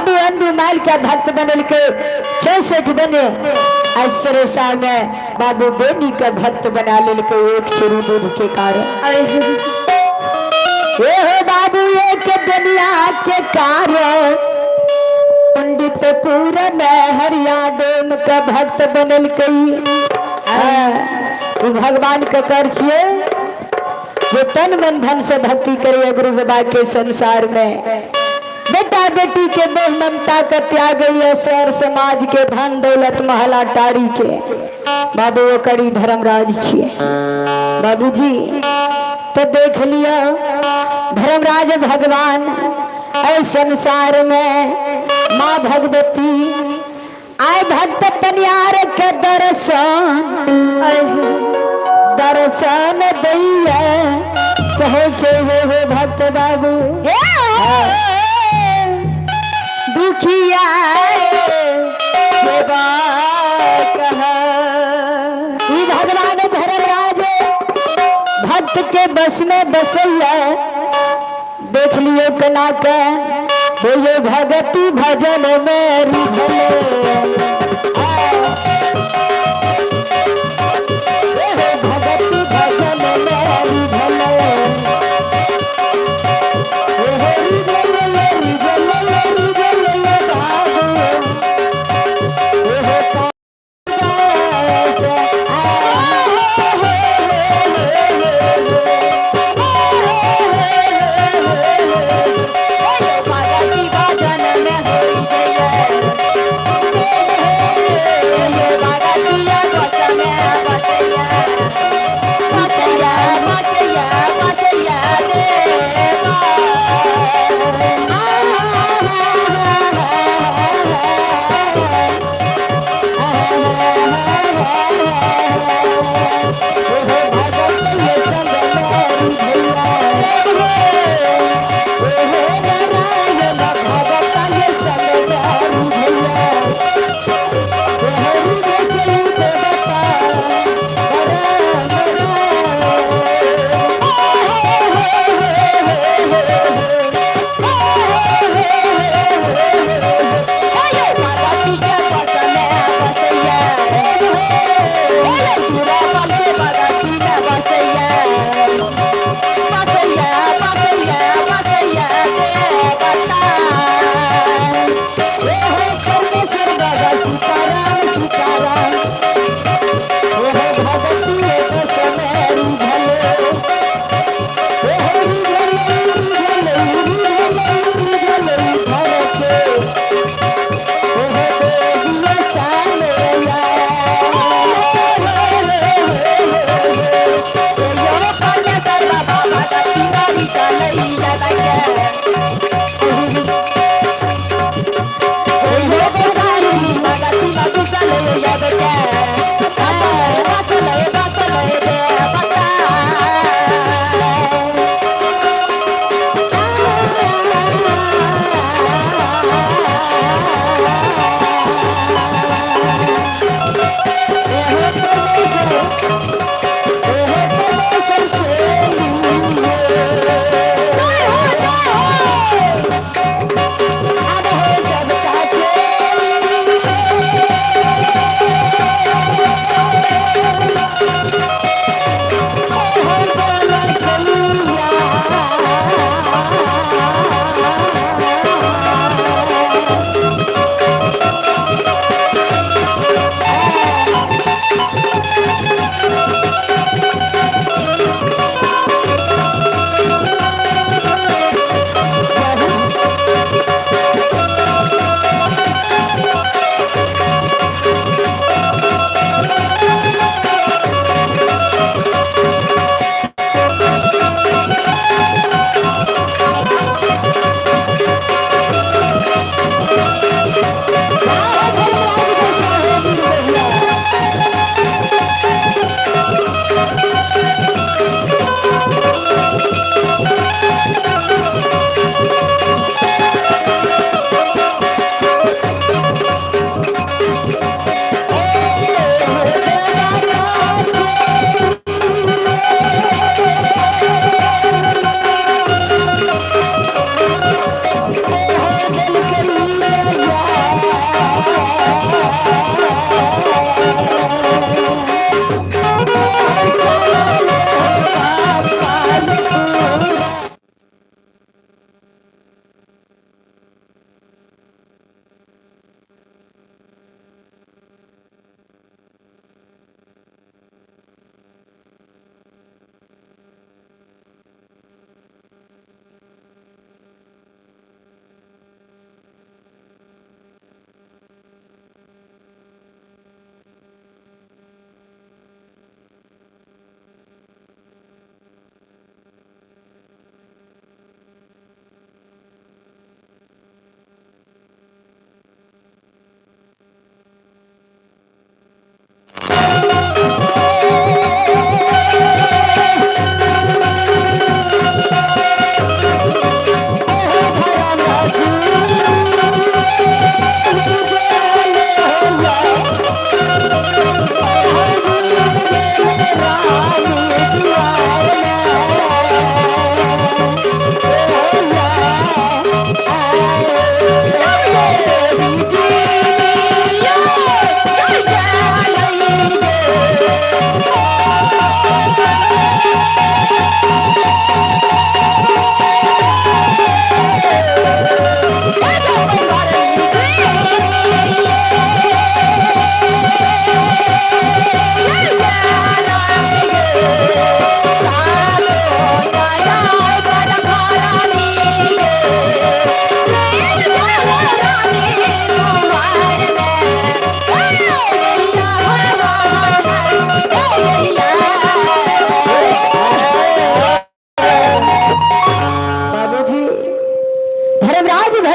बाबू अंदू माल के भक्त बनल के 64 बने। आज सरोसा में बाबू बेनी के भक्त बना लेलके एक छुरी दूध के कारण। ए हो बाबू एक दुनिया के कारण पंडित पूरन हरिया डेम के भक्त बनल कई। भगवान के कर छिए जो तन मन धन से भक्ति करे गुरु बाबा के संसार में। बेटा बेटी के मोह ममता के त्याग है शहर समाज के धन दौलत महला टारी के बाबू करी धर्मराज छिए बाबूजी। तो देख लिया धर्मराज भगवान ऐ संसार में माँ भगवती आए भक्त पनियार के दर्शन दर्शन दैया कहे छे हे हे भक्त बाबू दुखिया सेवा कह। ई भगवान धर्मराज भक्त के बस में बसैया। देख लियो कना के हो ये भगती भजन में रिझले। भगती भजन में रिझले। रिझले रिझले रिझले बाबू। भगती भजन में होई जइया।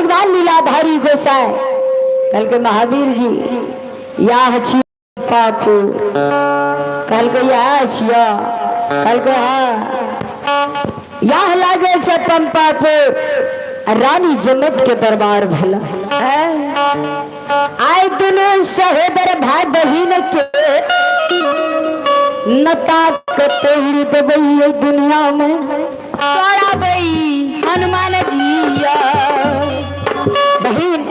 भगवान लीलाधारी गोसाई कहलकै महावीर जी याह छी पापू। कहलकै याह छियो। कहलकै हाँ याह लागे छै पंपापुर। रानी जमत के दरबार भेला। आइ दुनू सहोदर भाई बहिन के नता के तोड़ देबै एहि दुनिया में। तोड़ाबै हनुमान जी। बहिन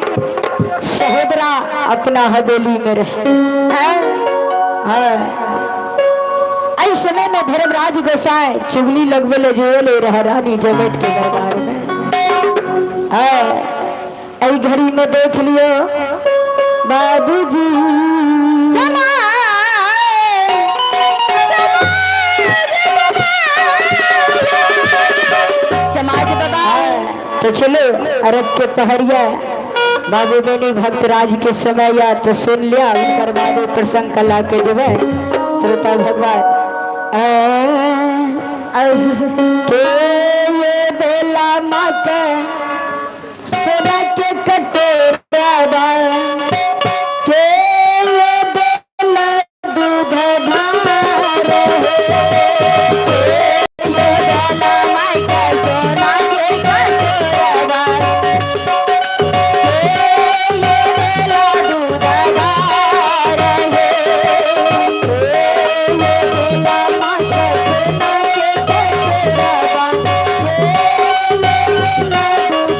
सहोदरा अपना हवेली में रहे। हाँ। एहि समय में धर्मराज गोसाई चुगली लगबे ले जे ले रहे रानी जमत के दरबार में। हाँ। एहि घड़ी में देख लियो बाबूजी समाज बाबा। तो चलो अरब के पहरिया बाबू बेनी भक्तराज के समय या तो सुन लिया, उनकर बाद प्रसंग कला के जब श्रोता भगवान के ये बेला माँ के सोना के कटोरा के ये बेला दूध भार ये बेला माँ के सोना के कटोरा ये बेला दूध भार ये बेला माँ के सोना के कटोरा ये बेला दूध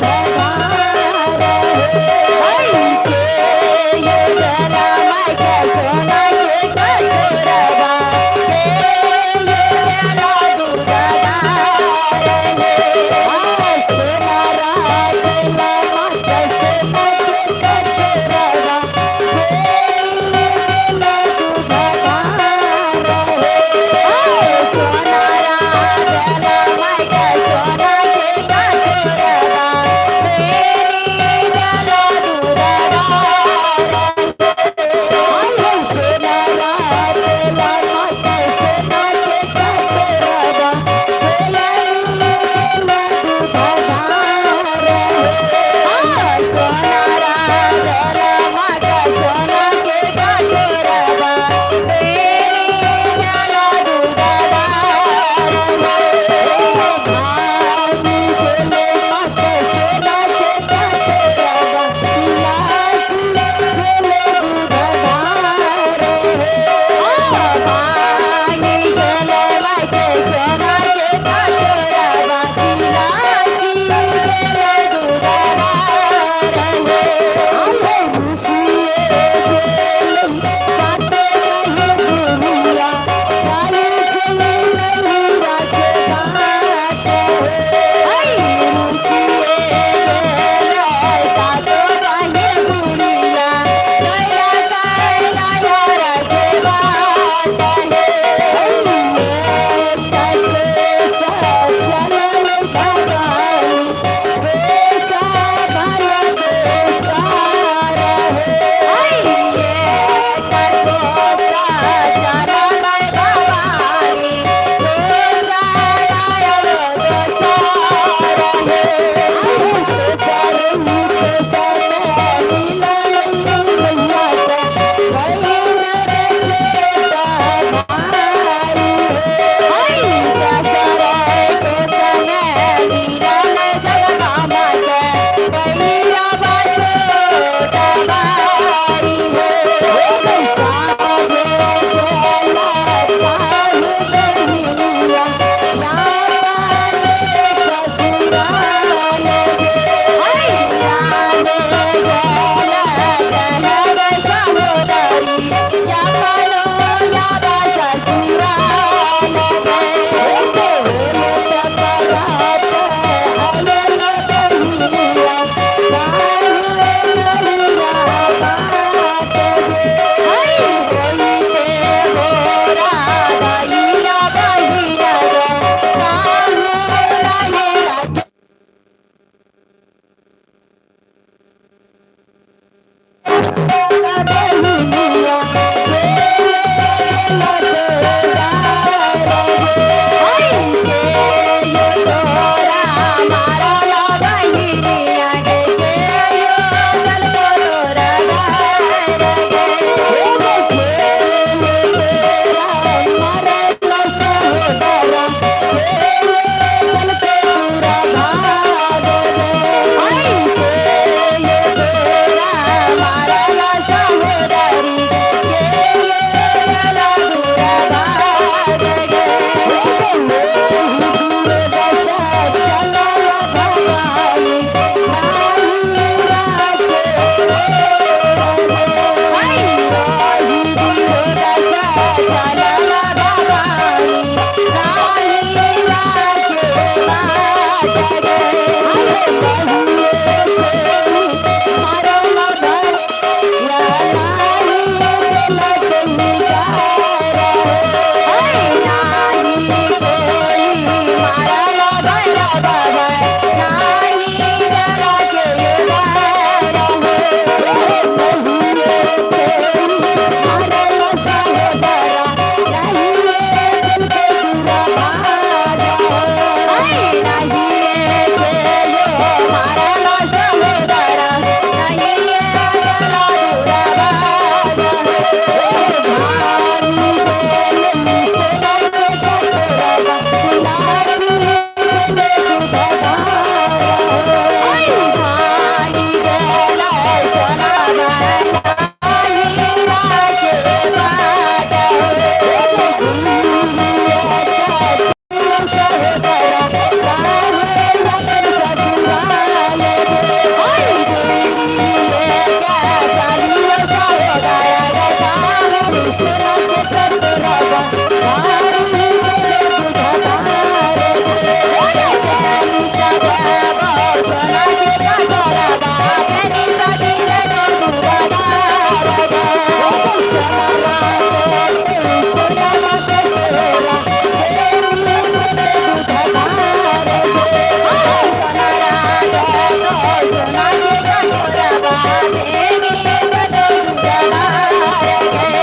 सोना के कटोरवा देवी बदो दुलार गे।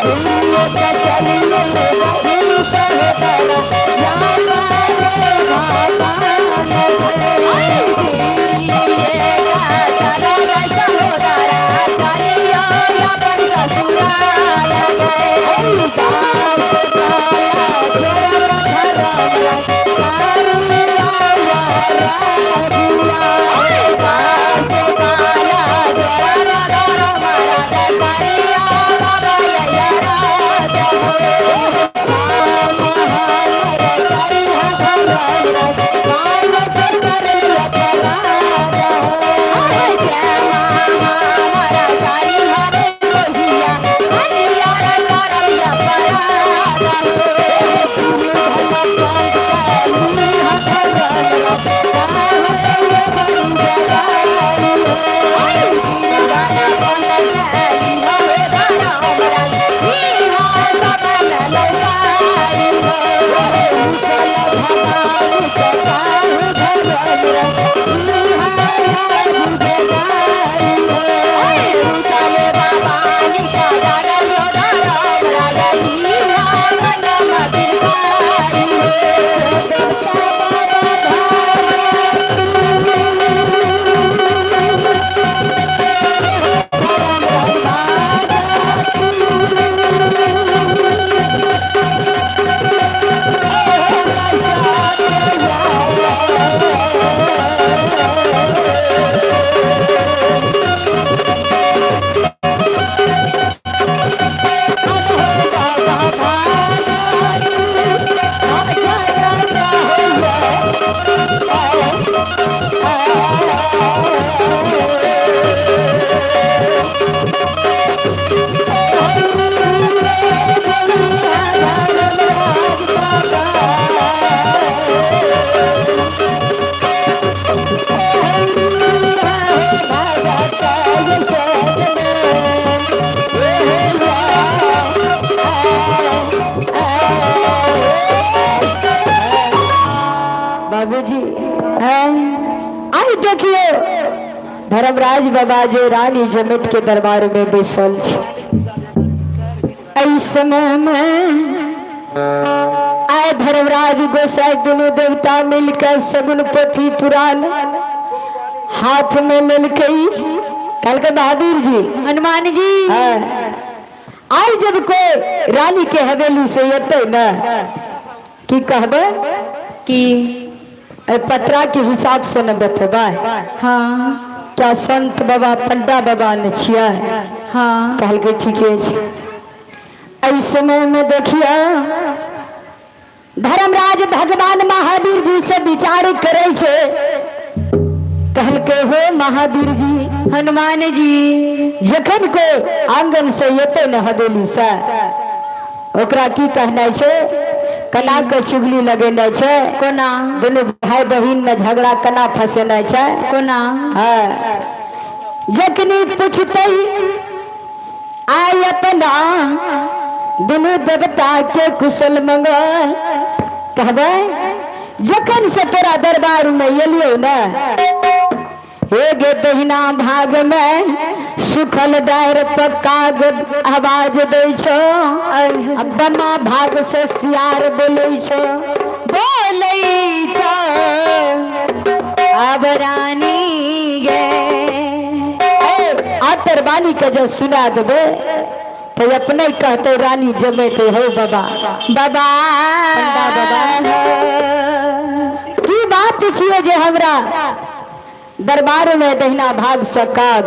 गुरु का चलिए बहिन सहोदरा या पारे भगवान बाबूजी आई देखियो धर्मराज बाबा जे रानी जमत के दरबार में बैसल छे। एहि समय में आए धर्मराज गोसाई दुनू देवता मिलकर सगुन पोथी पुराण हाथ में लेलकै। कहलकै बहादुर जी हनुमान जी हाँ, आई जब कोई रानी के हवेली से एतै न की कहबै की ए पतरा के हिसाब से न बतेबै। हाँ क्या संत बाबा पंडा बाबा ने छियै? हाँ कहलकै ठीके छै। एहि समय में देखिए धर्मराज भगवान महावीर जी से विचार करै छै। कहलकै हो महावीर जी हनुमान जी जखन कोई आंगन से एतै न हवेली से ओकरा की कहनाइ छै? केना के चुगली लगेनाइ छै? कोना दुनू भाई बहिन में झगड़ा केना फंसेनाइ छै? कोना हाँ, जखनी पूछते आय अपना दुनू देवता के कुशल मंगल कहबै जखन से तोरा दरबार में एलियौ न हे गे दहिना भाग में सुखल डायर पर काग आवाज दै छौ, आ बमा भाग से सियार बोलै छौ। बोलै छौ अब रानी गे। ए, आतर बानी के जब सुना देबै तो अपने कहते रानी जमेते हो बाबा बाबा पंडा बाबा। की बात छियै जे हमरा दरबार में दहिना भाग से काग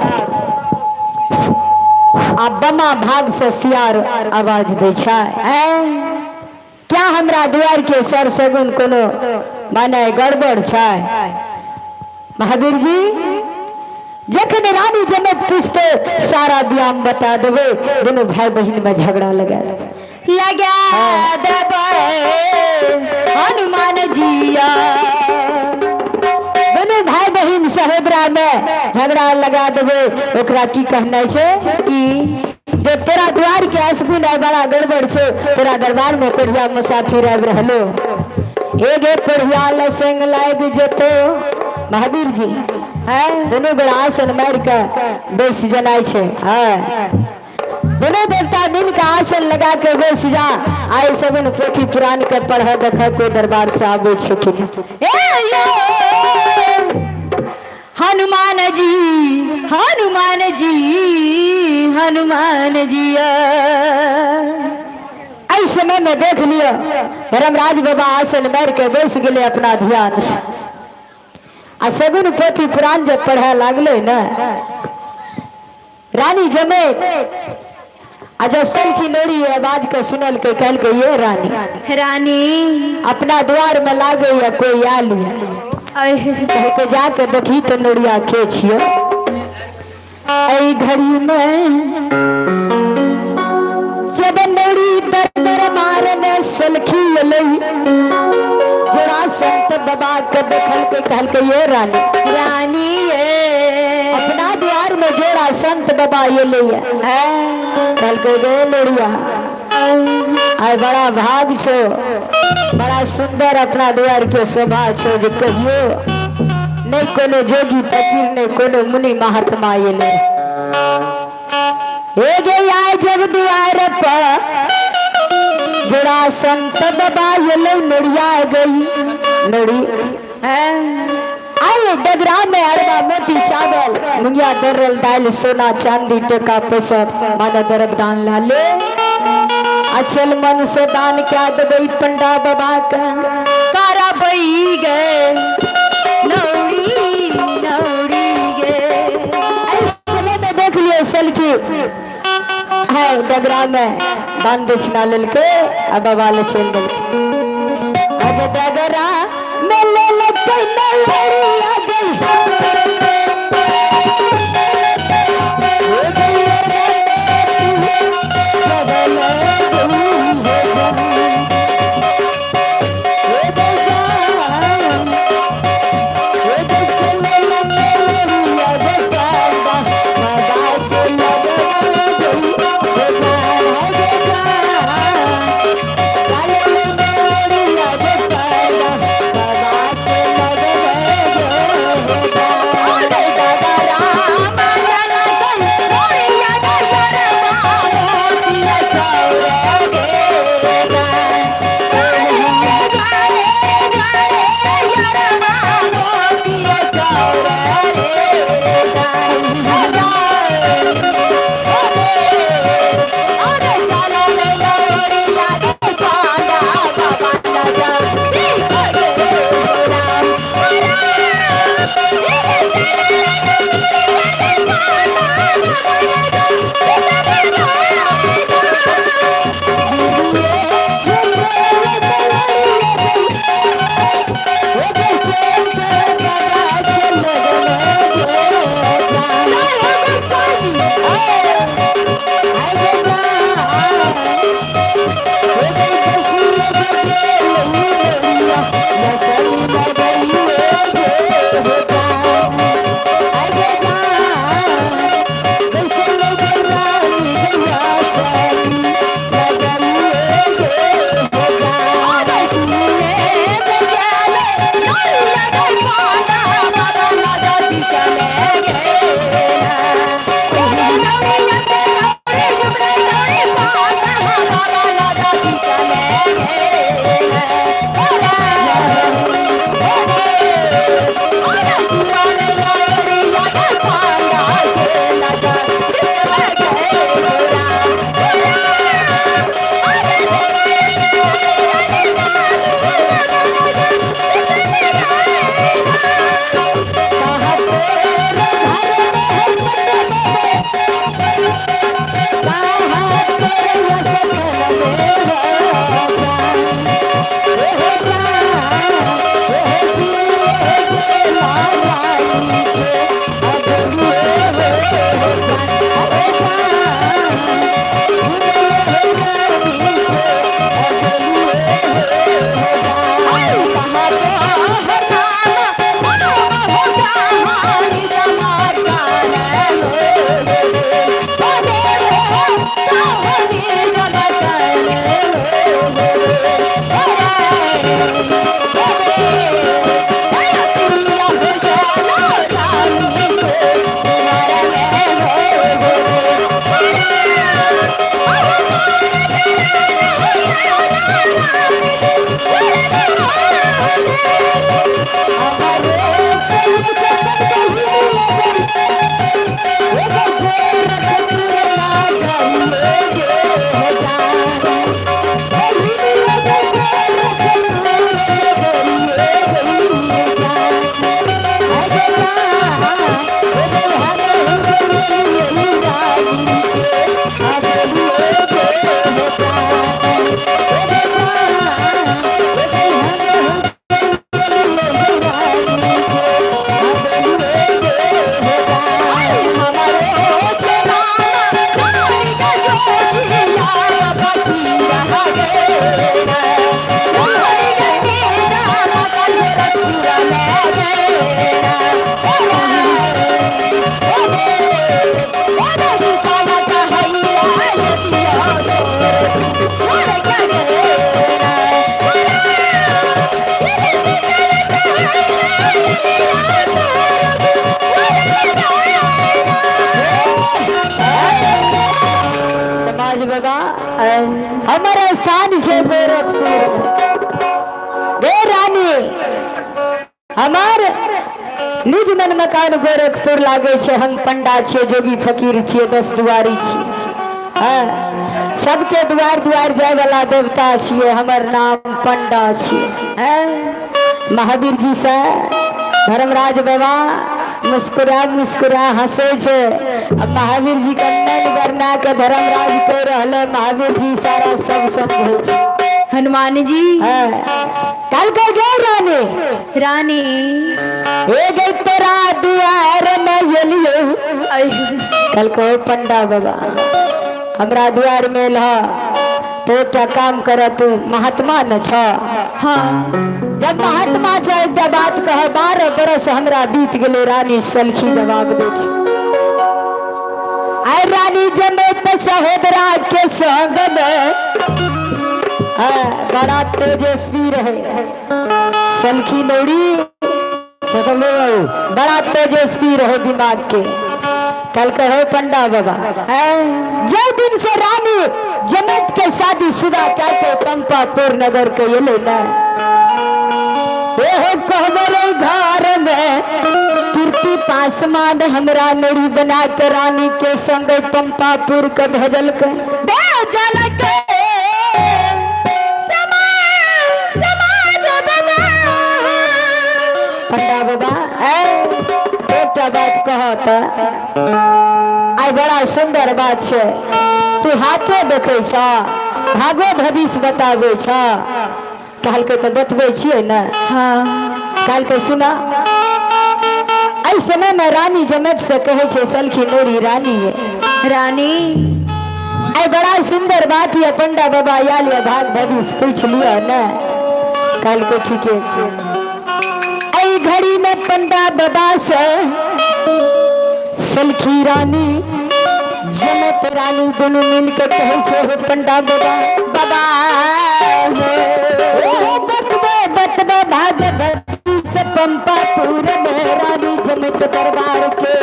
आ बमा भाग से सियार आवाज दै छै? क्या हमरा दुआर के सर सगुन कोनो माने गड़बड़ छै? महावीर जी जखन रानी जनक पूछते सारा ब्याम बता देबै, दुनू भाई बहिन में झगड़ा लगा देबै। लगा देबै हनुमान जिया। दुनू भाई बहिन सहोदरा में झगड़ा लगा देबै। ओकरा की कहनाइ छै? की जे तोरा द्वार के असगुन आइ बड़ा गड़बड़ छै, तोरा दरबार में कोढ़िया मुसाफिर आबि रहलो, एगे कोढ़िया लसंग लागि जेतो। महावीर जी दुनू गोरा आसन मारि के बैस जेनाइ छै। हाँ, दुनू देवता मिल के आसन लगा के बैस जा। आइ सबन पोथी पुराण के पढ़े देखे कोई दरबार से आबै छै कि नहि। ए यो हनुमान जी, हनुमान जी, हनुमान जी। एहि समय में देख लियो धर्मराज बाबा आसन मारि के बैस गेलै अपना ध्यान से। आ सगुन पोथी पुराण जब पढ़े लागले ने रानी जमे आ जब सलखी नोरी आवाज के सुनल के कहल के ये रानी, रानी अपना द्वार में लागे या कोई आल है, कह के जाके देखी तो नोरिया के छियो। ऐ घड़ी में जब नोरी दर दर मारने सलखी लई जोड़ा संत बाबा के देखल के कहल के ये रानी, रानी ये अपना द्वार में जोड़ा संत बाबा ये ले कहल के गे नोरिया आय बड़ा भाग छो, बड़ा सुंदर अपना द्वार के शोभा छो जे कहियो नहीं कोनो जोगी फकीर नहीं कोनो मुनि महात्मा ये ले। हे गे आय जब द्वार पर जोड़ा संत बाबा ये ले नोरिया गई नोरी आए डगरा में अरबा मोती चावल मुंगिया दरल दाल सोना चांदी टका पैसा माना दरब दान ला ले। अचल मन से दान क्या देबै पंडा बाबा का करबई गे नौड़ी नौड़ी गे। समय में देख लियो सलकी है डगरा में दान दक्षिणा लेलके आ बाबा ले चल देलके। अब डगरा में लेलके नौड़िया गई। समाज बाबा, हमर स्थान छै गोरखपुर। गे रानी, हमार निज मन मकान गोरखपुर लागे छै। हम पंडा छियै, जोगी फकीर छियै, 10 दुआरी छियै। हाँ, सबके दुआर दुआर जाय वाला देवता छियै, हमर नाम पंडा छियै। हाँ, महावीर जी से धर्मराज बाबा मुस्कुरा मुस्कुरा हंसे छै। अब महावीर जी के नैन गरना के धर्मराज कह रहले, महावीर जी सारा सब समझे छै। हनुमान जी। हाँ, कल के गए रानी। रानी। हे गई तोरा दुआर में एलियो। कल को पंडा बाबा हमरा दुआर में एलह तो एकटा काम कर, तू महात्मा न छ। हाँ। जब महात्मा छ, एकटा बात कह, 12 बरस हमरा बीत गेलै। रानी सलखी जवाब दै छै, आइ रानी जमे त सहोदरा के संग में। हाँ, बड़ा तेजस्वी रहे सलखी नौरी। सकल बाबू। बड़ा तेजस्वी रहे दिमाग के। कल कहो पंडा बाबा, जो दिन से रानी जमत के शादी शुदा क्या के पंपापुर नगर के एले ना, एहो कहबरे घर में कीर्ति पासमान हमरा नड़ी बना के रानी के संग पंपापुर के भेजल के। भेजल के समाज बाबा। पंडा बाबा, एकटा बात कहत, आइ बड़ा सुंदर बात छै, तू हाथो देखै छ, भागो भविष्य बताबै छ। कहलकै तऽ बतबै छियै ने। हाँ। कहलकै सुना, एहि समय में रानी जमत से कहै छै सलखी नोरी, रानी ये। रानी। आइ बड़ा सुंदर बात ये पंडा बाबा आयल ये, भाग भविष्य पूछ लिअ ने। कहलकै ठीके छै। एहि घड़ी में पंडा बाबा से सलखी रानी जमत रानी दुनू मिल के कहै छै, हे पंडा बाबा बाबा हे, बतबे बतबे भाग भक्ति से पंपापुर में रानी जमत दरबार के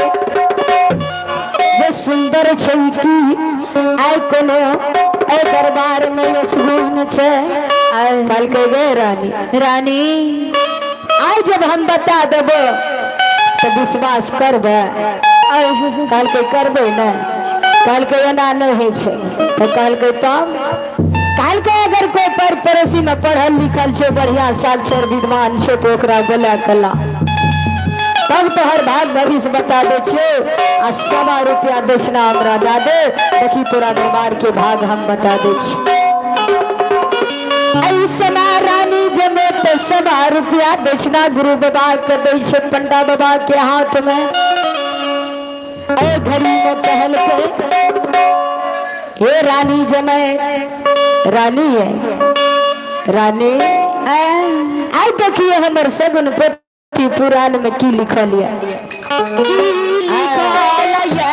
वो सुंदर छै की आइ कोनो एहि दरबार में यशगुण छै। कहलकै गे रानी। रानी। आइ जब हम बता देबो तऽ विश्वास करबै? कहलकै करबै ने। कहलकै एना नहि होइ छै। तऽ कहलकै तब, कहलकै अगर कोई पर पड़ोसी में पढ़ल लिखल छै, बढ़िया साक्षर विद्वान छै, तऽ ओकरा बोला के ला, तब तोहर भाग भविष्य बता दै छियौ, आ 125 रुपया दक्षिणा हमरा दए दे, देखी तोरा दरबार के भाग हम बता दै छी। ऐसना रानी जमे तऽ 125 रुपया दक्षिणा गुरु बाबा के दै छै पंडा बाबा के हाथ में। ए घड़ी में कहलकै, हे रानी जमे, रानी है रानी, आइ देखिए हमर सगुन पोथी पुराण में की लिखल ये। की लिखल ये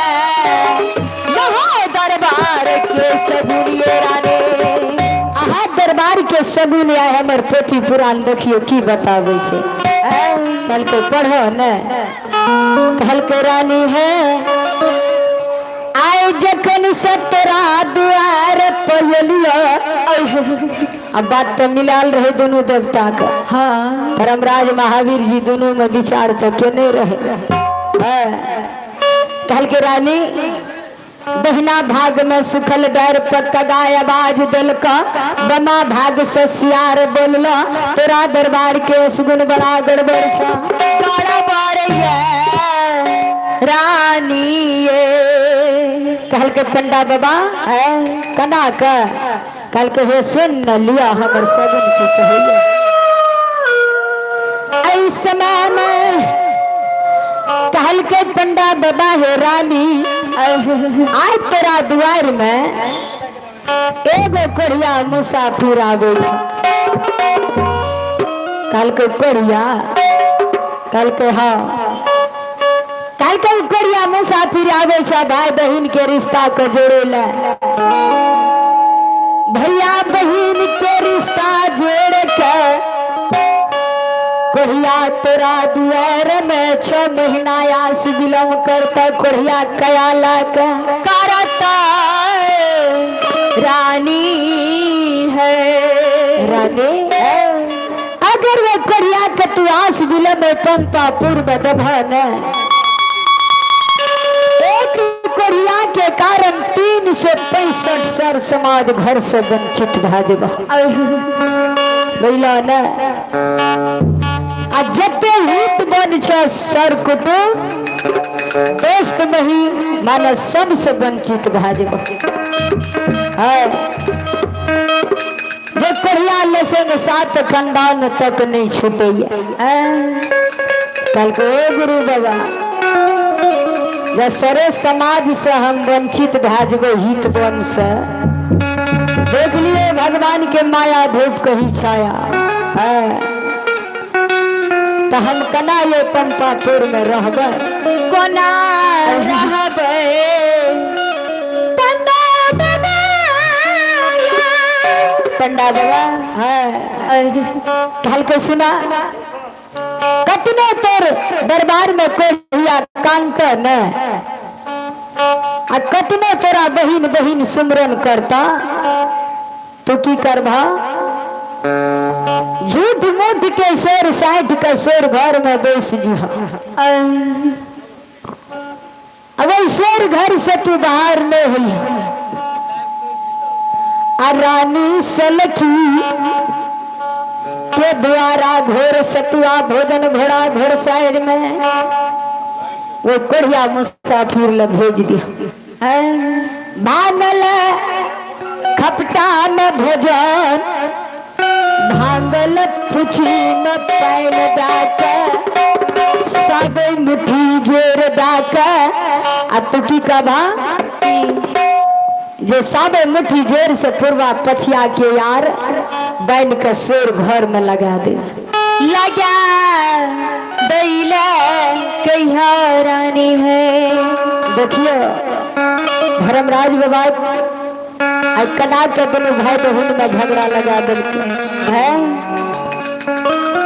यहाँ दरबार के सगुनिये रानी? अहाँ दरबार के सगुन आय हमर पोथी पुराण देखियो की बताबै छै। कहलकै पढ़ो ने। कहलकै रानी है, आइ जखन सतरा दुआर पयलियो, अब बात तऽ मिलाल रहे दुनू देवता के। हाँ। धर्मराज महावीर जी दुनू में विचार तऽ केने रहे। कहलकै रानी, दहिना भाग में सुखल डार पर कगा आवाज देलक, बमा भाग से सियार बोलल, तोरा दरबार के सुगुन बड़ा गड़बड़ छ। बराबर ये रानी ये। कहलकै कहलकै पंडा बाबा कना के? कहलकै हे सुन न लिया हमर सगुन की कहैया। एहि समय में कहलकै पंडा बाबा हे रानी, आइ तोरा दुआर में एगो कोढ़िया मुसाफिर आबै छै। कहलकै कोढ़िया? कहलकै हाँ। कहलकै कोढ़िया मुसाफिर आबै छै भाई बहिन के रिश्ता के जोड़े ले, भैया बहिन के रिश्ता जोड़ के कोढ़िया तोरा दुआर में 6 महीना आस विलम्ब करता, कोढ़िया कया लाके करता रानी है। रानी अगर वो कोढ़िया के तू आस विलम्ब पंपापुर में दबा न, एक कोढ़िया के कारण 365 सर समाज घर से वंचित भा जेबा, बुझलो न? आ जते हित बन छ सर कुटुम दोस्त मही माने सबसे वंचित भा जेबा। हाँ, जे कोढ़िया लेसन 7 खानदान तक नहीं छूटैया। कहलकै ओ गुरु बाबा, जे सरे समाज से हम वंचित भए जेबै हित बन से, देख लिए भगवान के माया धूप कही छाया है, तो हम कना ये पंपापुर में रहबै? कोना रहबै पंडा बाबा? पंडा बाबा है कहलकै सुना, कतनो तोर दरबार में कोढ़िया कांत न आ कतनो तोरा बहिन बहिन सुमरन करता, तू की करबा? झूठ मूठ के शेर 60 के शेर घर में बैस जी, अब शेर घर से तू बाहर नहीं हुई। आ रानी सलखी के द्वारा घोर सतुआ भोजन घोड़ा घोर साइड में वो कोढ़िया मुसाफिर ल भेज दिया। भांगल खपटा में भोजन भांगल पुछी न पाइन डाके साबे मुट्ठी जोर डाके। आ तू की कहबा? जे साबे मुट्ठी जोर से पूर्वा पछिया के यार बैन के शोर घर में लगा दे, लगा दैला कहिया रानी है। देखियो धर्मराज बाबा आई कना के दोनों भाई बहन में झगड़ा लगा देलकै है।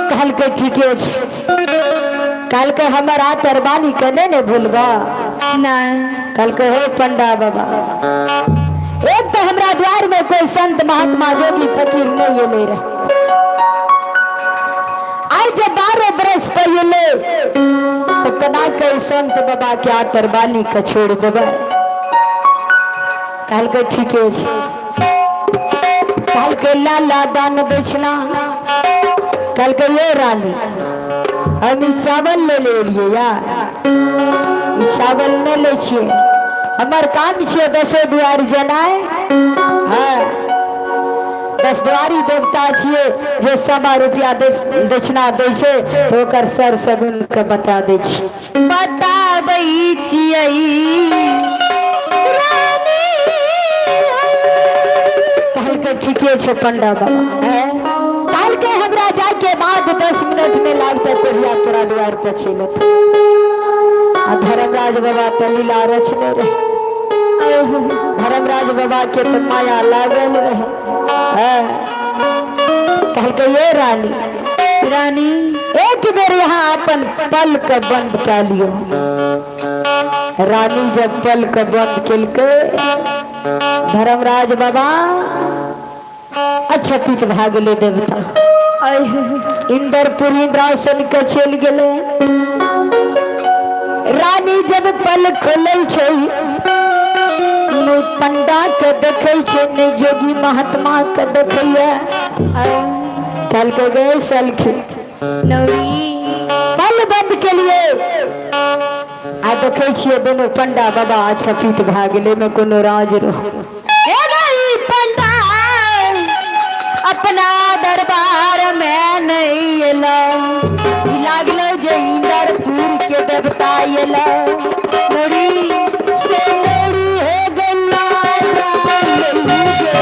कहलकै ठीके छै, कहलकै हमर आतर बानी के नहीं ने भूलबा? ना। कहलकै हे पंडा बाबा, एक तो हमरा द्वार में कोई संत महात्मा जोगी फकीर नहीं एले रहे, आज जब 12 बरस पहले तो कना के संत बाबा के आतर बाली के छोड़ देबै? कहलकै ठीके छै। कहलकै लाला दान बेचना। कहलकै ये रानी, हम ई चावल ले लेलियै यार, ई चावल नहीं लै छियै, हमर काम छियै दसो दुआर जनाय। हाँ, 10 दुआरी देवता छियै जे 125 रुपया दक्षिणा दै छै तो ओकर सर सगुन के बता दै छियै। बताबै छियै रानी। कहलकै ठीके छै पंडा बाबा। कहलकै हमरा जाके बाद 10 मिनट में लागतै कोढ़िया तोरा दुआर पर चलि एतै। आ धर्मराज बाबा तऽ लीला रचने रहे, धर्मराज बाबा के तऽ माया लागल रहे। कहलकै ये रानी, रानी एक बेर यहाँ अपन पल के बंद कए लियो। रानी जब पल के बंद केलकै, धर्मराज बाबा अछपित भए गेलै देवता। इंद्रपुरी इंद्रासन के चलि गेलै। रानी जब पल खोलै छै, नहि पंडा के देखै छै, नहि जोगी महात्मा के देखैया। कहलकै गए सलखी, नौरी पल बंद के लिए आ देखै छियै दुनू पंडा बाबा अछपित भए गेलै मे कोनो राज रहो। ए नहीं पंडा अपना दरबार में नहीं एलो, लागलो जे इंदरपुर के देवता एलो। नौरी से नौरी हो गला रानी गे।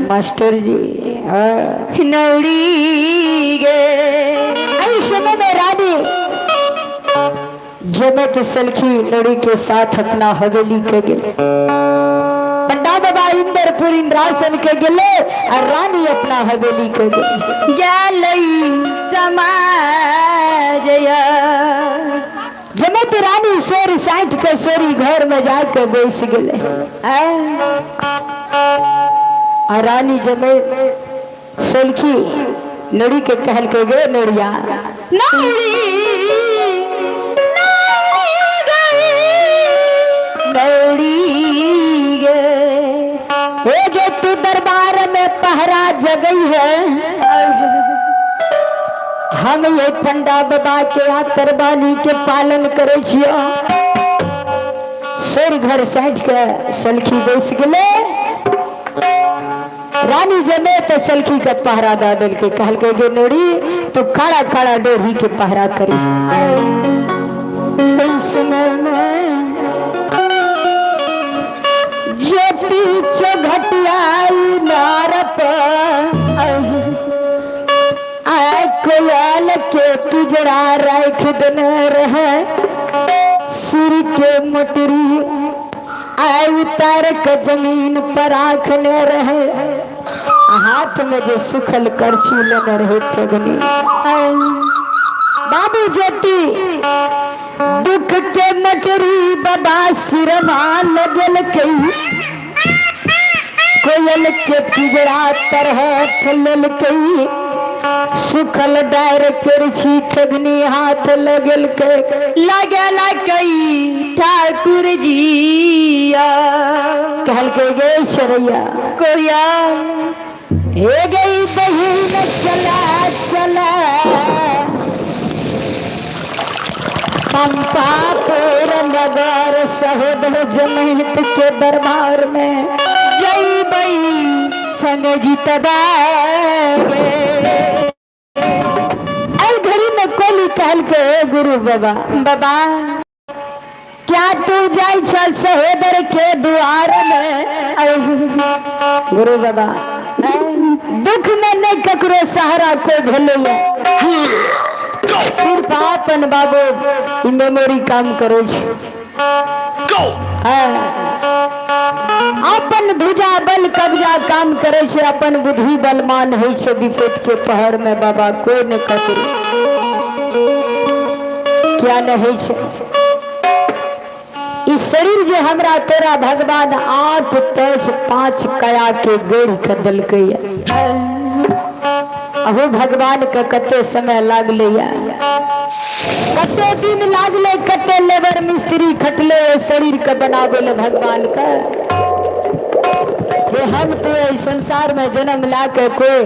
मास्टर जी हाँ। नौड़ी गे। एहि समय में रानी जमत सलखी नौड़ी के साथ अपना हवेली के गेले। पंडा बाबा इंदरपुर इंद्रासन के गेले और रानी अपना हवेली के गेले। गेलई समाज। जमत रानी सोरी साइठ के सोरी घर में जाके बैस गेले आ रानी जमे सलखी नौड़ी के कहल के गे नौड़िया नौड़ी नौड़ी गे। ए गे तू दरबार में पहरा जगई है, हम ये पंडा बाबा के आतरबानी के पालन करे छियो। सोर घर साइड के सलखी बैस गेले। रानी जमे तो सलखी के पहरा दऽ देलकै। कहलकै, गे नोरी, तू खड़ा खड़ा डोरी के पहरा करी। एहि समय में जे पीछे घटियाई नार पर आय कोयल के पिजरा राख देने रहे, सिर के मोटरी आय उतार के जमीन पर राखने रहे, हाथ में जे सुखल करछी लेने रहे ठेगनी। बाबू ज्योति दुख के मटरी बाबा सिरमा लगल कई, कोयल के पिजरा तरह फैलल कई, सुखल डायर करछी ठगनी हाथ लगल के लगल कई ठाकुर जी। कहलकै, गे सरैया कोया हे गई बहिन, चला चला पंपापुर नगर सहोदर जमहित के दरबार में जईबई संग जितबा गे। आई घड़ी में कोली कहल के, "ए गुरु बाबा, बाबा, क्या तू जाई छ सहोदर के द्वार में?" गुरु बाबा, दुख में नहीं ककरो सहारा कोई भेलैया, सिर्फ अपन बाबू ई मेमोरी काम करै छै। हाँ। अपन भुजा बल कब्जा काम करै छै, अपन बुद्धि बलमान होइ छै। विपत के पहर में बाबा कोई ने ककरो क्या नहीं होइ छै। ई शरीर जे हमरा तोरा भगवान 8 तेज 5 कया के गढ़ के देलकै, अहो भगवान के कते समय लागले या, कते दिन लागले, कते लेबर मिस्त्री खटले शरीर के बनावे ले भगवान के, जे हम तो एहि संसार में जन्म ला के कोई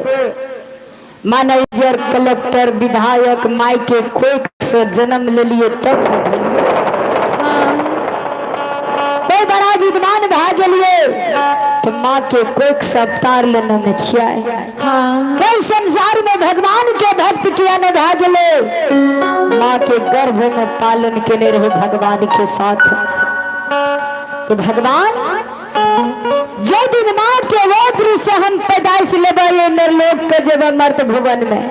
मैनेजर, कलेक्टर, विधायक, माय के कोख से जन्म लेलिए तब भेलिए। कोई बड़ा विद्वान भए गेलिए तो माँ के कोख से अवतार लेने में छियै। कोई संसार में भगवान के भक्त किया न भए गेलै, माँ के गर्भ में पालन केने रहे भगवान के साथ। तो भगवान जो दिन माँ के गोत्र से हम पैदाइश लेबै, ये नरलोक के जेबै मर्त भुवन में।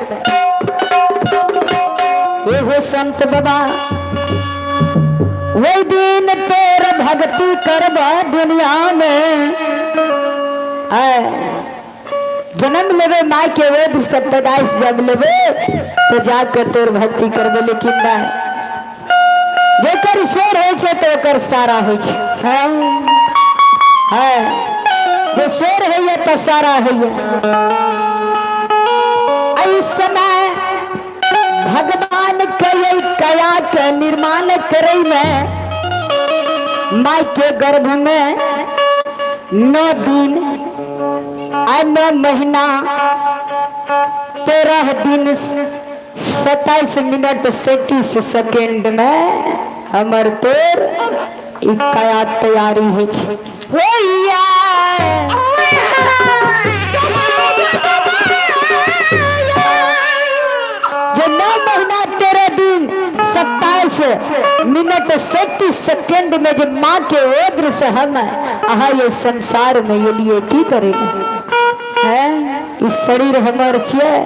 एगो संत बाबा, वही दिन तोर भक्ति करब दुनिया में। आय, जन्म लेबै माय के गोत्र से पैदाइश जब लेबै तो जाके तोर भक्ति करबै। लेकिन नहीं, जेकर शेर होइ छै तऽ ओकर सारा होइ छै। हँ, जे शेर होइए तऽ सारा होइए। एहि समय भगवान के एहि कया के निर्माण करै में माय के गर्भ में 9 दिन आ 9 महीना 13 दिन 27 मिनट 37 सेकेंड में हमर तोर ई कया तैयारी होइ छै। होइया जे 9 महीना 13 दिन 27 मिनट 37 सेकेंड में जे माँ के ओद्र से हम अहाँ ये संसार में एलिए की करेगा है? ई शरीर हमर छियै?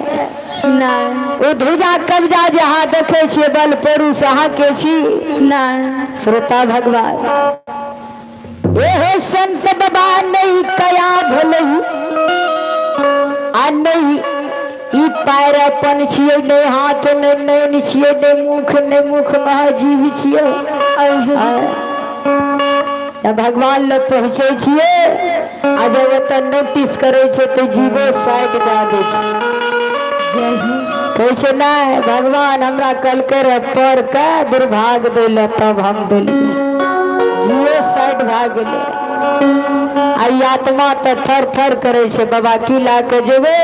नहि। ओ धुजा कब्जा जे अहाँ देखै छियै बल पुरुष अहाँके छी? नहि। श्रोता भगवान, एहो संत बाबा, नहीं कया भेलै आ नहीं ई पैर अपन छियै, नहि हाथ, नहि नैन छियै, नहि मुख, नहि मुख महाजीव छियै। तऽ भगवान लग पहुँचै छियै आ जब ओतऽ नोटिस करै छै तऽ जीवो साइड दए दै छै। कहै छै, नहि, भगवान हमरा कहलकै रहे पर के दुर्भाग दै लए, तब हम देलियै। जीवो साइड भए गेलै आ ई आत्मा तऽ थर थर करै छै, बाबा, की लए कऽ जेबै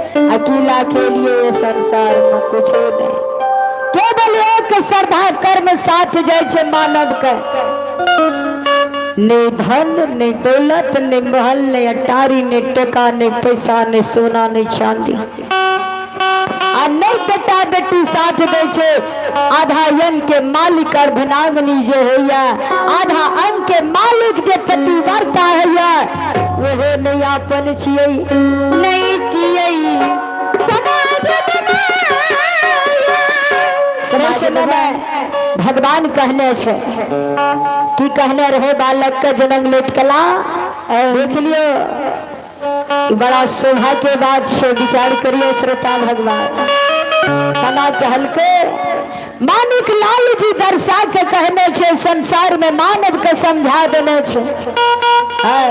आ की लए कऽ एलियै संसारमे? कुछो नहि। केवल एक श्रद्धा कर्म साथ जाइ छै मानव के। ने धन ने दौलत ने महल ने अटारी ने टका ने पैसा ने सोना ने चांदी आ नहीं बेटा बेटी साथ दै छै। आधा अंग के मालिक अर्धनांगनी जे होइया, आधा अंग के मालिक जे पतिव्रता होइया, ओहो नहीं अपन छियै, नहीं छियै। समाज समाज में भगवान कहने छै की कहने रहे बालक के जन्म लेत कला देख लियो, ई बड़ा शोभा के बात छै। विचार करियो श्रोता भगवान, कला कहलके मानिक लाल जी दर्शा के कहने छै, संसार में मानव के समझा देने छै। है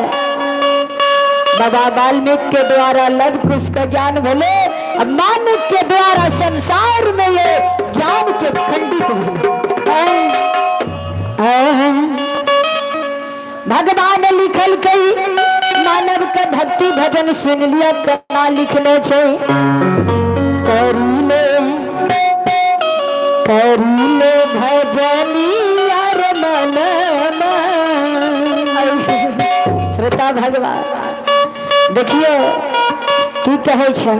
बाबा वाल्मीकि के द्वारा लव कुश के ज्ञान भेले, अब मानिक के द्वारा संसार में ये ज्ञान के खंडित भेले। भगवान लिखल कई मानव के भक्ति भजन सुन लिया, कना लिखने छै, करीले करीले भजनी यार मन। श्रोता भगवान देखियो की कहै छै,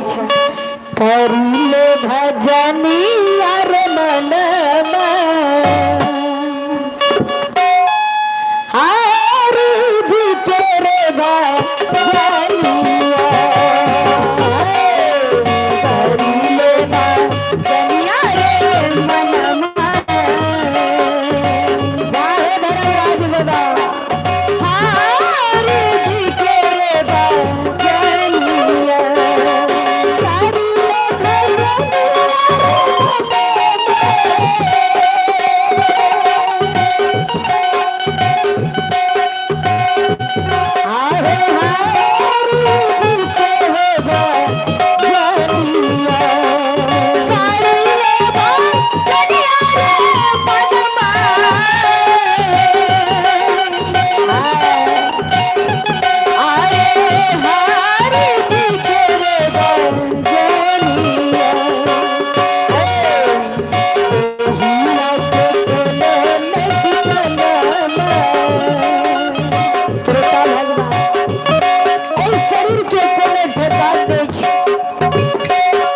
करीले भजनी यार मन हरि जी तेरे भजनिया, करीले भजनिया रे मन। बाहे धर्मराज बाबा। हरि जी के रे भजनिया, करीले भजनिया आहे हरि जी के हो भजनिया, करीले भजनिया रे मन। आरे हरि जी के रे भजनिया, हीरा के कोनो नहीं बनना। श्रोता भगवान, एहि शरीर के कोनो ठेकान नहि छै,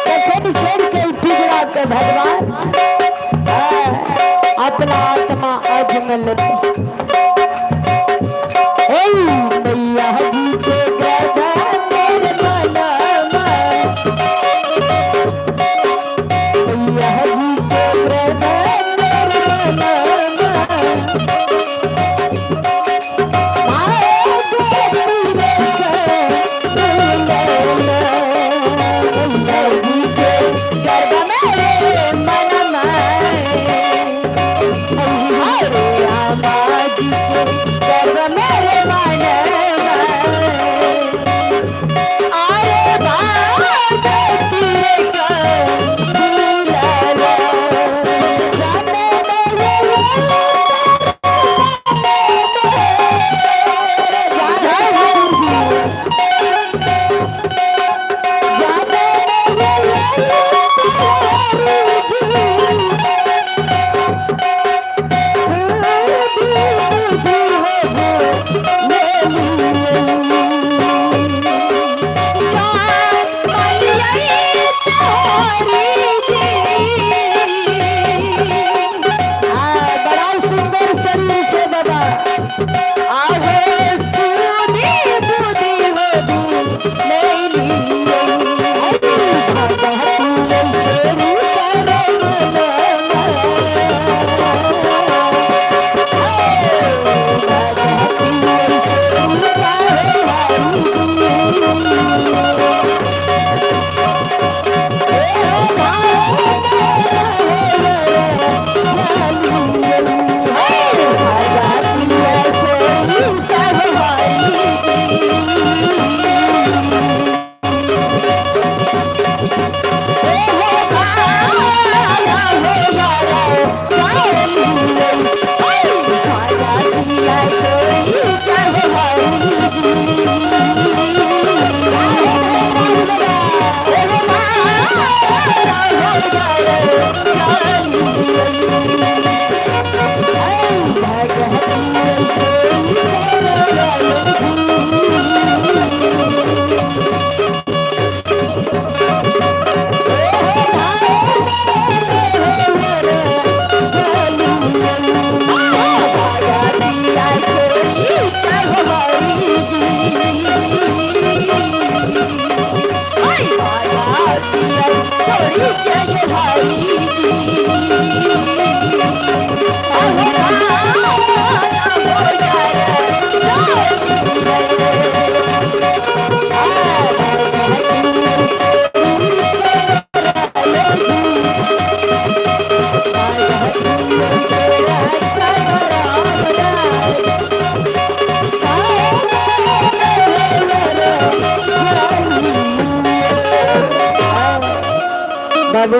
कखन छोड़ के ई पिंजरा के भगवान हाँ, अपना आत्मा अज में लेते। ऐ मैया जी के गदा मेरे मनमा, मैया जी के गदा मेरे मनमा, गर्भ मेरे मन हरे रामा जी के गर्भ मेरे मन आरे भागती का दुलारा जाने मेरे बड़ा सुंदर शरीर छे बाबा। आहे सुनी बुद्धि हो नहीं।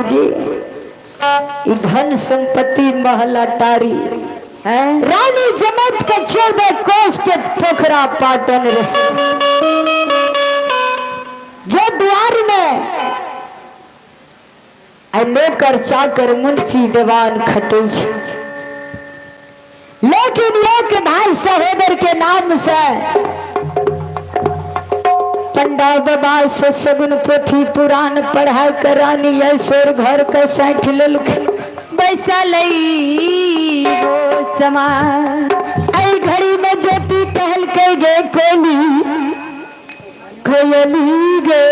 बाबूजी, ई धन संपत्ति महल अटारी रानी जमत के 14 कोस के पोखरा पाटन रहे, जो द्वार में आ नौकर चाकर मुंशी देवान खटे छे। लेकिन एक भाई सहोदर के नाम से पंडा बाबा से सगुन पोथी पुराण पढ़ाई कर रानी ऐश्वर घर के सैठ लेलखिन। बैसलई वो समा। आई घड़ी में ज्योति टहल के गे कोली कोयली गे।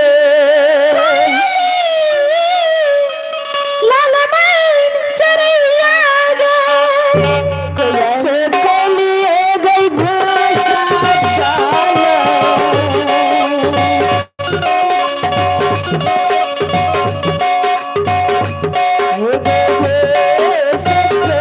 लाल मान चरैया गे। से कोली हो गई भूसा काला। हो गई भूसा काला।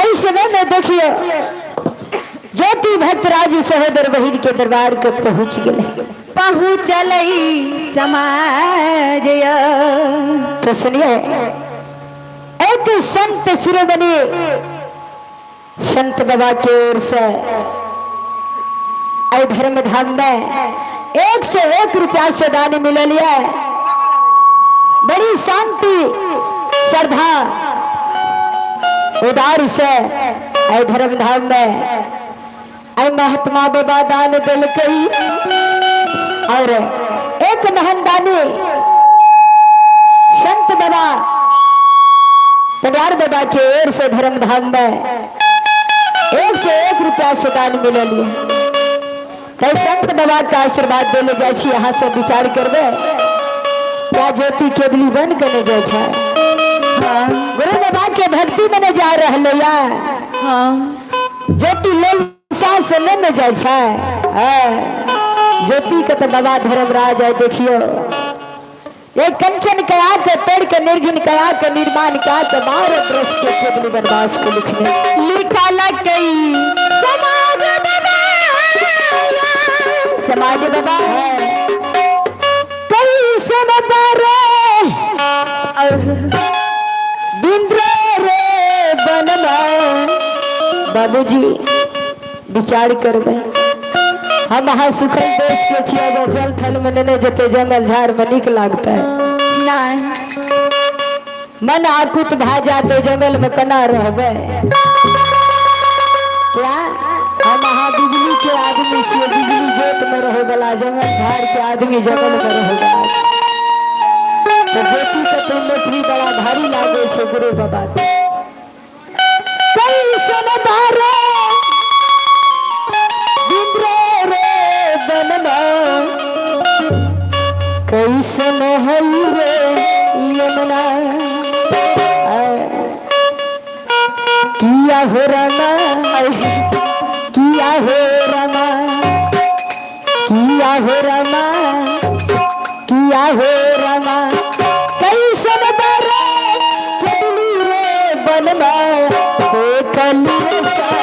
एहि समय में देखियो ज्योति भक्तराज सहोदर बहिन के दरबार के पहुंच गए। पहुँचल समाज। तो सुनिए, एक संत शिरोमणि संत बाबा के ओर से आई धर्म धाम में 101 रुपया से दान मिलल है। बड़ी शांति श्रद्धा उदार से आई धर्म धाम में आई महात्मा बाबा दान दिलकई। और एक महान दानी संत बाबा तैयार बाबा के ओर से धर्म धाम में 101 रुपया से दान मिलल है। तो संत बाबा का आशीर्वाद देले जाय छी। अहाँ सब विचार करबे, क्या ज्योति केवली बन के नहीं जाय छै? गुरु बाबा के भक्ति में नहीं जा रहले या? हाँ। ज्योति लोलसा से नहीं ने जाय छै। हाँ। ज्योति के तो बाबा धर्मराज है। देखियो, एक कंचन कया के पेड़ के निर्घिन कया के निर्माण कया के 12 वर्ष के केवली वनवास को लिखने लिखल कई समाज बाबा, समाज बाबा कई सनबारे बिंद्र रे बनना। बाबूजी विचार करबे, हम अहाँ सुखल देश के छियै, अगर जल थल में नेने जेते जंगल झाड़ में नीक लागतै? नहीं। मन आकुत भा जाते, जंगल में केना रहबै? क्या हम अहाँ बिजली के आदमी छियै, बिजली जोत में रहे वाला, जंगल झाड़ के आदमी जंगल में रहे वाला। तो ज्योति के तो नौकरी बड़ा भारी लागे छै गुरु बाबा के। कैसन बारे बिंद्रे रे बनना, कैसन हई रे यमुना, किया हो रमा, किया हो रमा, किया हो रमा, किया हो रमा, कैसन बारे केवली रे बनना, देखली रे कैसन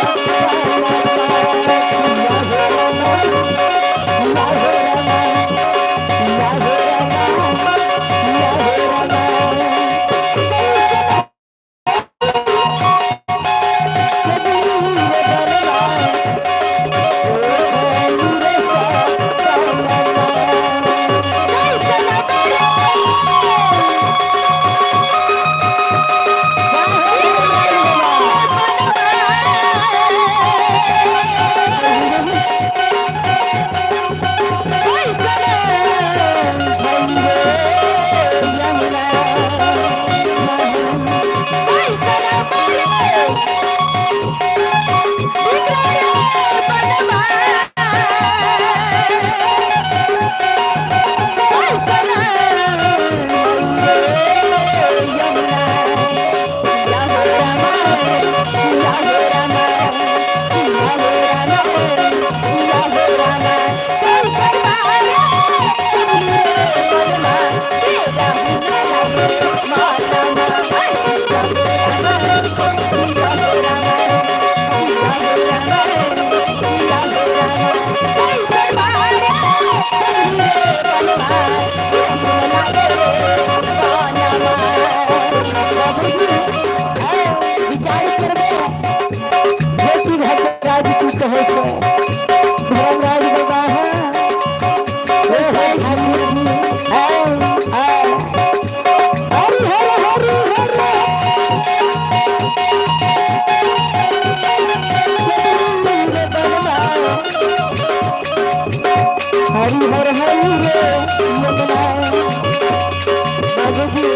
बाबूजी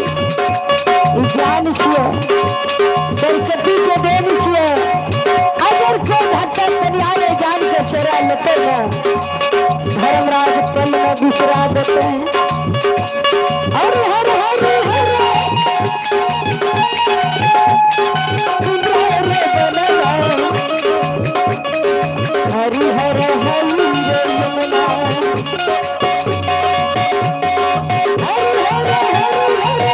ई ज्ञान छियै, सरस्वती के देन छियै। अगर कोई भक्त कन्या ज्ञान के चोरा लेते ना, धर्मराज पल में बिसरा देते हैं। हर हर हर हर हरि हर हरि रे यमुना, हरि हर हरि हरे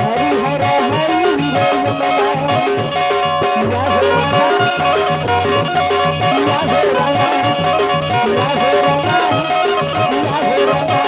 हरि हर हरि रे यमुना। या हो रामा, या हो रामा, या हो रामा, या हो रामा।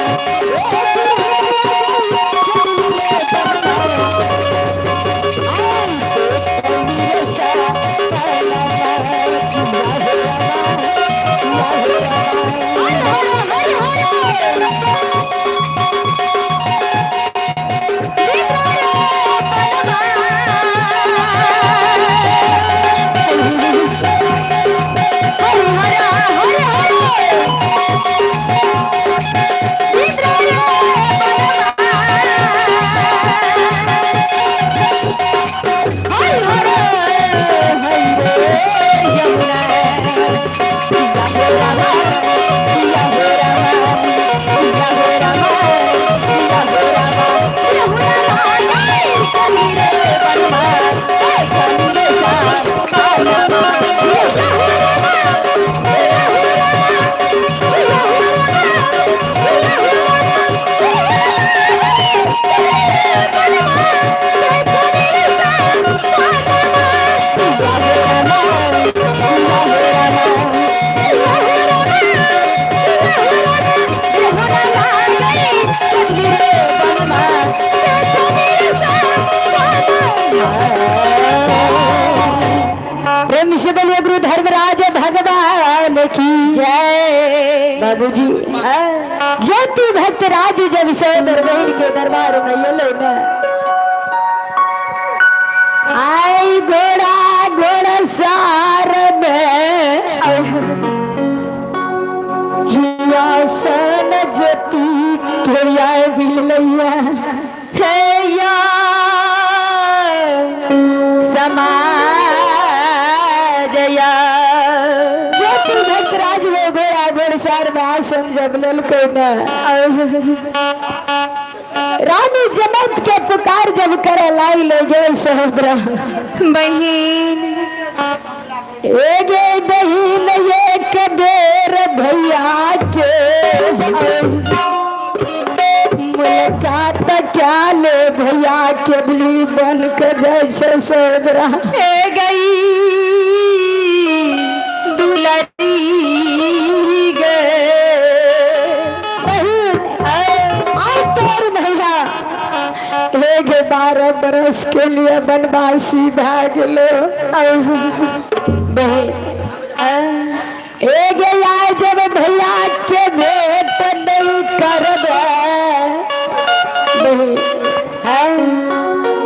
प्रेम से बोलिए गुरु धर्मराज भगवान की जय। बाबूजी ज्योति भक्त राज जब सहोदर बहन के दरबार में ये लो ना, आई घोड़ा घोड़ा सार में सन ज्योति के आए बिलैया हे या समाजया। ज्योति भक्त राज में घोड़ा घोड़सार में आसन जब लेलकै ना, रानी जमत के पुकार जब करे लाई ले गए सहोदरा बहिन एगे बहिन एक बेर भैया के मुलाकात क्या ले भैया के बली बन के जैसे सहोदरा हे गई दुलरी गे। बहिन आय तोर भैया एक 12 बरस के लिए बनवासी भाग लो। बहिन एक आए जब भैया के भेंट नहीं करबे, बहिन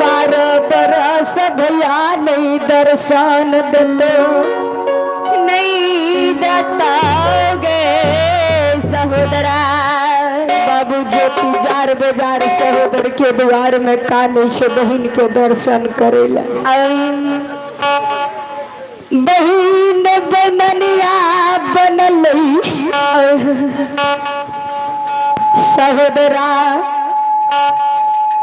12 बरस भैया नहीं दर्शन देते, नहीं दताओगे सहोदरा। बाबू ज्योति जार बेजार सहोदर के द्वार में काने से बहिन के दर्शन करेला। बहिन बननिया बनल सहोदरा,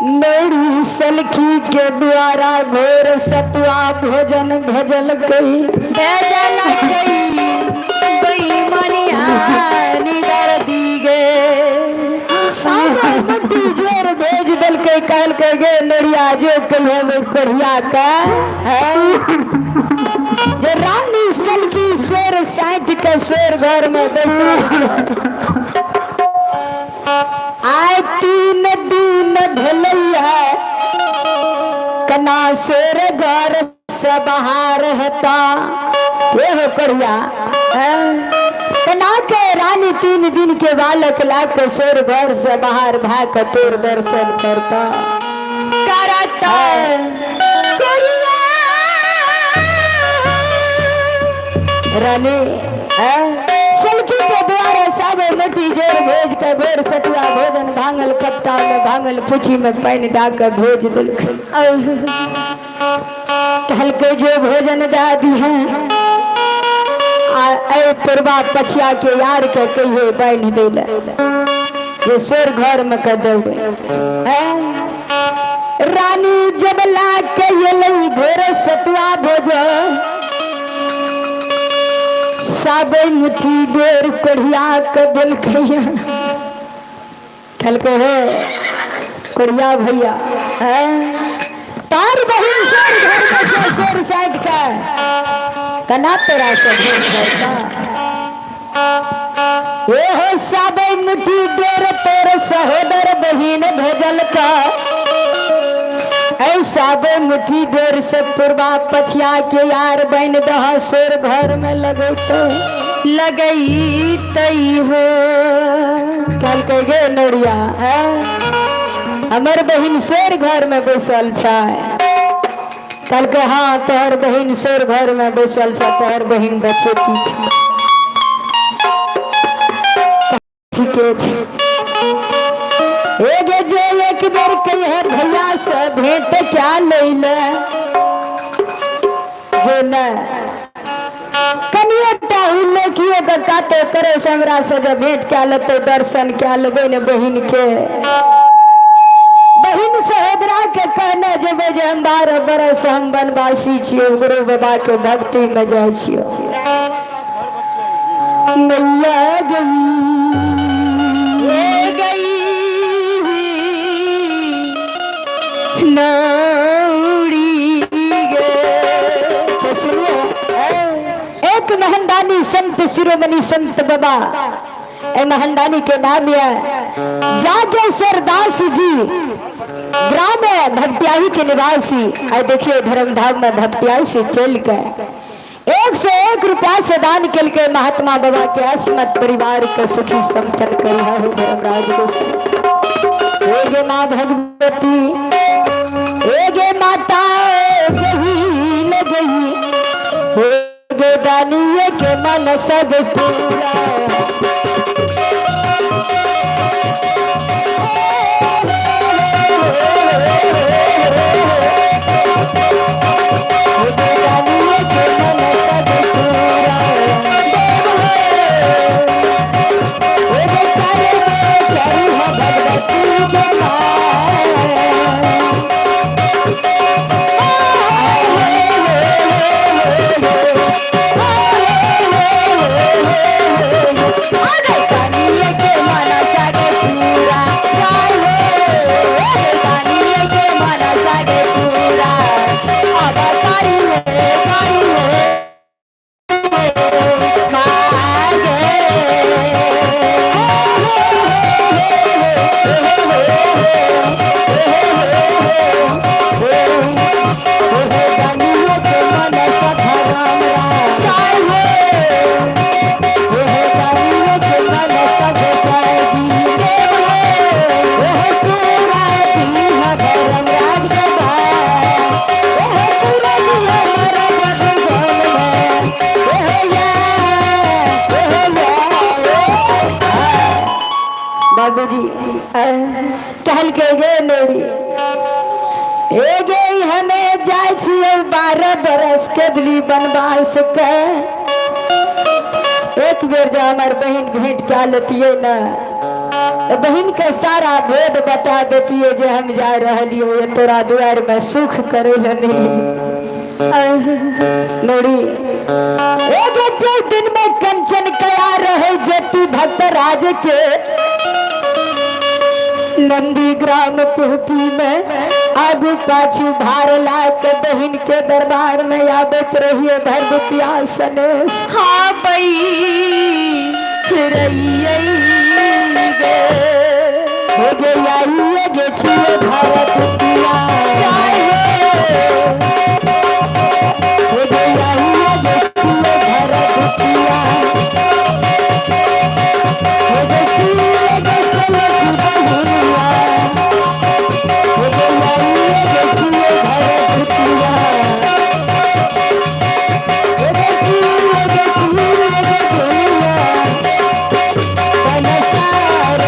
मेरी सलखी के द्वारा घोर सतुआ भोजन भजल कई भेजल गई बेईमानिया निदर दी गे। सागर मुट्ठी जोर भेज देलकै, कहलकै गे नरिया जो कहिए वो कोढ़िया का है। जे रानी सलखी शेर साइठ के शेर घर में बैसल आय 3 दिन भेलैया कना शेर घर से बाहर हेता। ये हो कोढ़िया कना के रानी 3 दिन के बालक ला के शेर घर से बाहर भाग के तोर दर्शन करता करता कोढ़िया। रानी सलखी के द्वारा सब भेज के भोर सतुआ भोजन भांगल खपटा में भांगल पूछी में पानि दऽ के भेज देलकै। कहलकै जो भोजन दए दिहे आ एहि पूर्वा पछिया के यार के कहिए बान्हि दै लए जे सोर घर में के देबै। रानी जब ला के एलै भोर सतुआ भोजन साबे मुट्ठी देर कोढ़िया के देलकै। कहलकै हे कोढ़िया भैया, तार बहिन सोर घर में छै सोर साइड के कना तोरा से भेंट करता। ए हो साबे मुट्ठी देर तोर सहोदर बहिन भेजल का ऐसा बे मुट्ठी देर से पूर्वा पछिया के यार बन दह सोर घर में लगैत लगैतै हो। कहलकै गे नौरिया, हमर बहिन सोर घर में बैसल छै। कहलकै हाँ तोहर बहिन सोर घर में बैसल छै, तोहर बहिन बचेती छै। ठीके छै। एगे जे एक बेर कहिए भैया से भेंट क्या लैले जे न कनिए टा उल्लेखिए तऽ कातो करे से हमरा से जे भेंट कए लेतै, दर्शन कए लेबै ने बहिन के। बहिन सहोदरा के कहने जेबै जे हम 12 बरस हम वनवासी छियौ, गुरु बाबा के भक्ति में जाइ छियौ। मैया गई गई नौड़ी गे। तो सुनिए, एक महंदानी संत शिरोमणि संत बाबा, ए महंदानी के नाम है जागेश्वर दास जी, ग्राम है भक्तियाही के निवासी। और देखिए धर्मधाम में भक्तियाही से चल के 101 रुपया से दान के लिए महात्मा बाबा के अस्मत परिवार के सुखी संपन्न कर धर्मराज को। हे माँ भगवती, हे माता गई न गई, हे गे दानिये के मन सब पूरा। हे गे दानिये के मन सब पूरा। हे गे सारे प्यारी हो भगवती के माँ। दानिये के मन सागे पूरा दानिये के मन सागे पूरा। अब कारी है कारी है बाबूजी कहल के गे नौरी, ए गे हमें जाय छियै 12 बरस के दिली बनवास के। एक बेर जे हमर बहिन भेंट कए लेतियै ने, तऽ बहिन के सारा भेद बता देतियै जे हम जा रहलियै ये तोरा दुआर में सुख करे लए नहीं। नौरी एक जे दिन में कंचन कया रहे ज्योति भक्त राज के नंदी ग्राम पुहती में आगू पाछू भार ला के बहिन के दरबार में आबत रहिए धर्म प्यासने। हाँ बई रहिए गे। हो गे आइए गे छिए भारत पिया। हो गे आइए गे छिए भारत पिया। हो गे छिए गे सलख बहिनिया। हो गे आइए गे छिए भारत पिया। हो गे छिए गे छिए गे दुनिया। संसार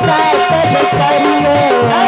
मनसा तब करियो।